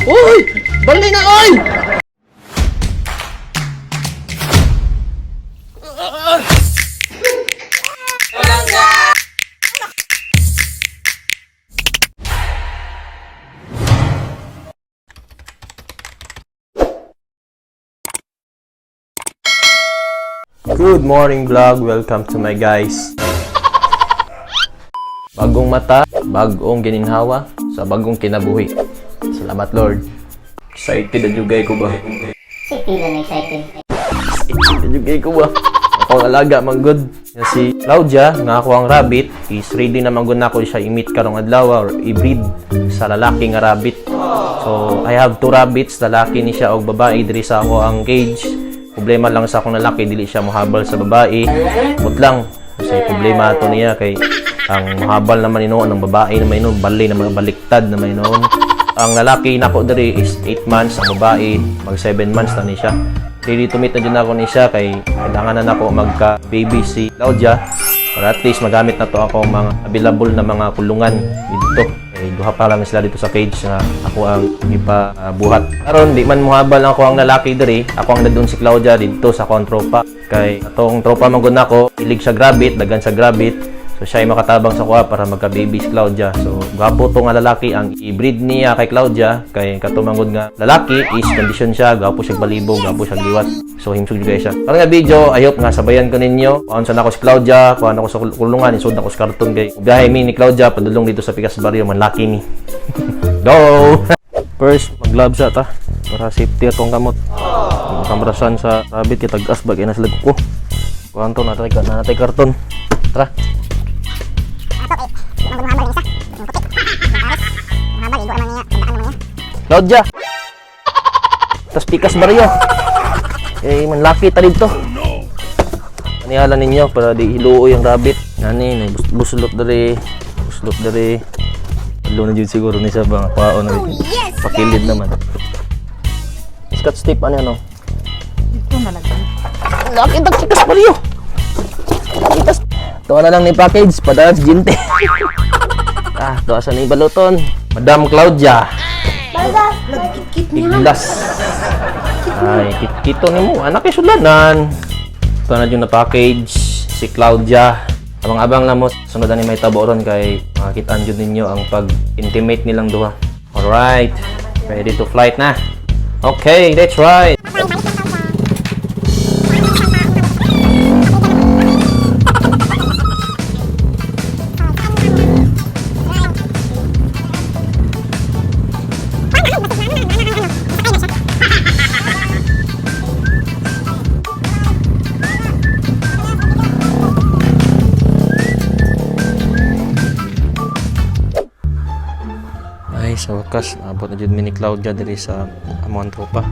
Uy! Balay na, oy! Good morning, vlog. Welcome to my guys. Bagong mata, bagong gininhawa, sa bagong kinabuhi. Salamat, Lord. Excited na jugay ko ba? Excited na excited. Excited na jugay ko ba? Ako ang alaga, manggod. Nga si Claudia, nga ako ang rabbit, is ready na manggod na ako siya i-meet karong adlaw or i-breed sa lalaki nga rabbit. So, I have two rabbits, lalaki ni siya og babae diri sa ako ang cage. Problema lang sa akong lalaki, dili siya mohabal sa babae. But lang, kasi problema ato niya kay ang mohabal naman inoon ang babae naman inoon, bali naman baliktad naman inoon. Ang lalaki nako diri is 8 months, ang babae mag 7 months na ni siya. Ready to meet na dyan ako ni siya kay kailangan na nako magka baby si Claudia para at least magamit na to ako mga available na mga kulungan dito. Eh, duha pa lang sila dito sa cage na ako ang ipabuhat. Karon di man mohabal ako ang lalaki diri, ako ang dadun si Claudia dito sa akong tropa. Kay atong tropa man gud nako, ilig sa rabbit, dagan sa rabbit. So siya ay makatabang sa kuha para magka-baby si Claudia. So gwapo to nga lalaki ang i-breed niya kay Claudia kay katumangod nga lalaki is condition siya, gwapo siya balibo, gwapo siya liwat. So himsog jud siya. Karon nga video, I hope nga sabayan ko ninyo. Kuan sa nako si Claudia, kuan ako sa kulungan, isod nako sa karton kay biyahe mi ni Claudia padulong dito sa Pikas Barrio, manlaki mi. Go! First, mag-gloves ta para safety atong kamot. Kamrasan sa rabbit kay tag-as bagay na sila ko. Kuan to natay natay karton. Tara. Claudia! Tas pikas baryo. Eh, manlaki ta dito. Anihala ninyo para di hiluoy ang rabbit. Nani, nay buslot diri, buslot diri. Alo na jud siguro ni sa bang kwaon na. Yes! Pakilid naman. Scotch tape ano ano? Dito na lang. Laki tag pikas baryo. Laki tas. Tuwa na lang ni package padala sa jinte. Tuwa sa ni baluton. Madam Claudia. Lagkit-kit niya. Iglas. Ay, kito ni mo. Anak kay sulanan. Ito na yung na-package. Si Claudia. Abang-abang lang mo. Sunod ani may tabo ron kay makitaan jud ninyo ang pag-intimate nilang duha. Alright. Ready to flight na. Okay, that's right. Ay, sa wakas, naabot na jud mi ni Claudia diri sa among tropa.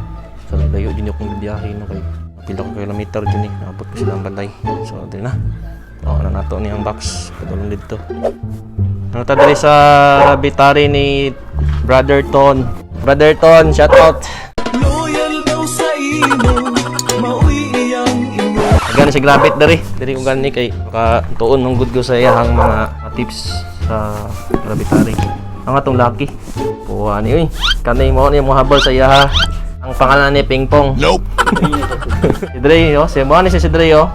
So, layo jud akong biyahe no kay pila ko kilometer jud ni naabot ko sila ang balay. So, diri na. Oo na nato ni ang box padulong didto. Ano ta diri sa Rabbitari ni Brother Ton. Brother Ton, shout out. Loyal daw sa imo, maoy iyang ingon. Gani si Grabbit diri. Diri ko gani kay maka tuon mong good ko sa iyahang mga tips sa Rabbitari. Ang atong laki. Puha ni uy. Kanay mo ni mohabol sa iyaha. Ang pangalan ni Ping Pong. Nope. Si Dre, oh, si mo ni si Dre, oh.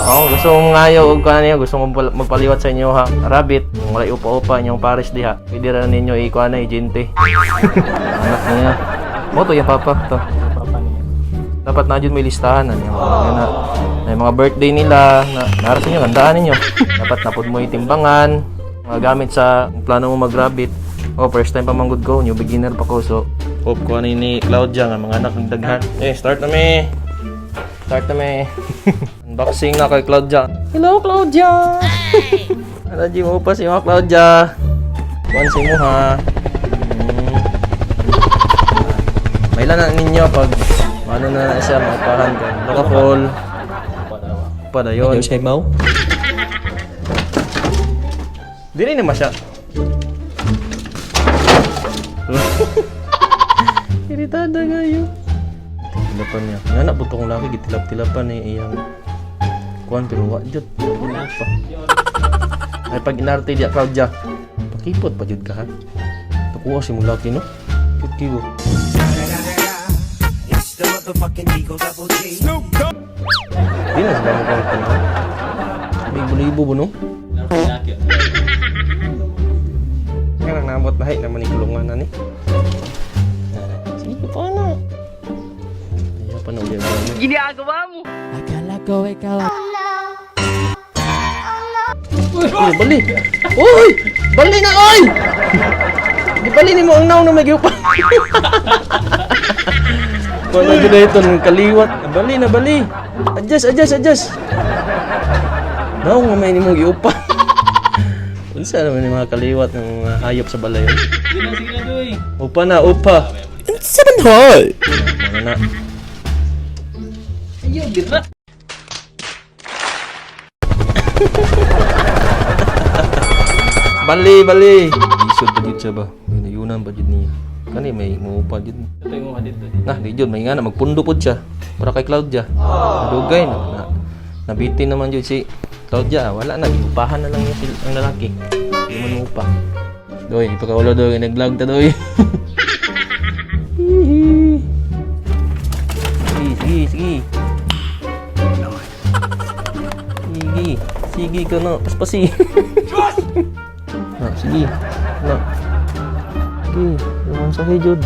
Oh, gusto mong ngayo og kanay gusto mong magpaliwat sa inyo ha. Rabbit, kung walay upa-upa inyong pares diha. Pwede ra ninyo ikuan na ijente. Anak niya. Mo to yung papa to. Dapat na dyan may listahan ano, yung mga na, na yung mga birthday nila na nara sa inyo, handaan ninyo. Dapat napod mo yung timbangan, mga gamit sa kung plano mo mag-rabbit. Oh, first time pa manggod ko, new beginner pa ko. So, hope ko ano ni Claudia nga mga anak ng daghan. Eh, start na mi. Start na mi. Unboxing na kay Claudia. Hello, Claudia. Ano di mo pa si mga Claudia? Kuan si mo ha. Mailan na ninyo pag ano na na siya maupahan ko. Naka-full. Pa na yun. siya mau? Dili naman siya. Iritada kayo. Tilapan niya. Nga na putong laki gitilap-tilapan ni iyang kuan pero wa jud. Wala pa. Ay pag inarte diya Claudia. Pakipot pa jud ka ha. Tukuha si mong laki no. Cute kiwo. It's the motherfucking Eagle Double G. Di na sila mukhang tanaw. May bulibo ba no? Kaya nang nabot lahi naman ni kulungan na ni. Ah, sige pa na. Ayaw pa na ulit mo. Ginagawa mo! Akala ko ikaw Uy, bali! Uy! Bali na, oy! Di bali ni mo ang naong na may giupa. Wala dyan na ito, ng kaliwat. Bali na, bali. Adjust, adjust, adjust. Naong nga may nimong giupa. Unsa naman yung mga kaliwat ng mga hayop sa balay? Upa na, upa. Unsa man hoy? Mga na. Ayaw, dira! Bali, bali. Lisod pa jud siya ba? Ginayunan pa jud niya. Kani may muupa jud. Nah, di jud may nga na magpundo pod siya para kay Claudia. Dugay na, na nabitin naman jud si Claudia. Wala na giupahan na lang niya si ang lalaki. Di man muupa. Doy, ipakaulo doy, nag-vlog ta doy. Sige, sige, sige. Sige, sige ka na. Paspasi. Na, sige. Na. Sige, yung sa jud.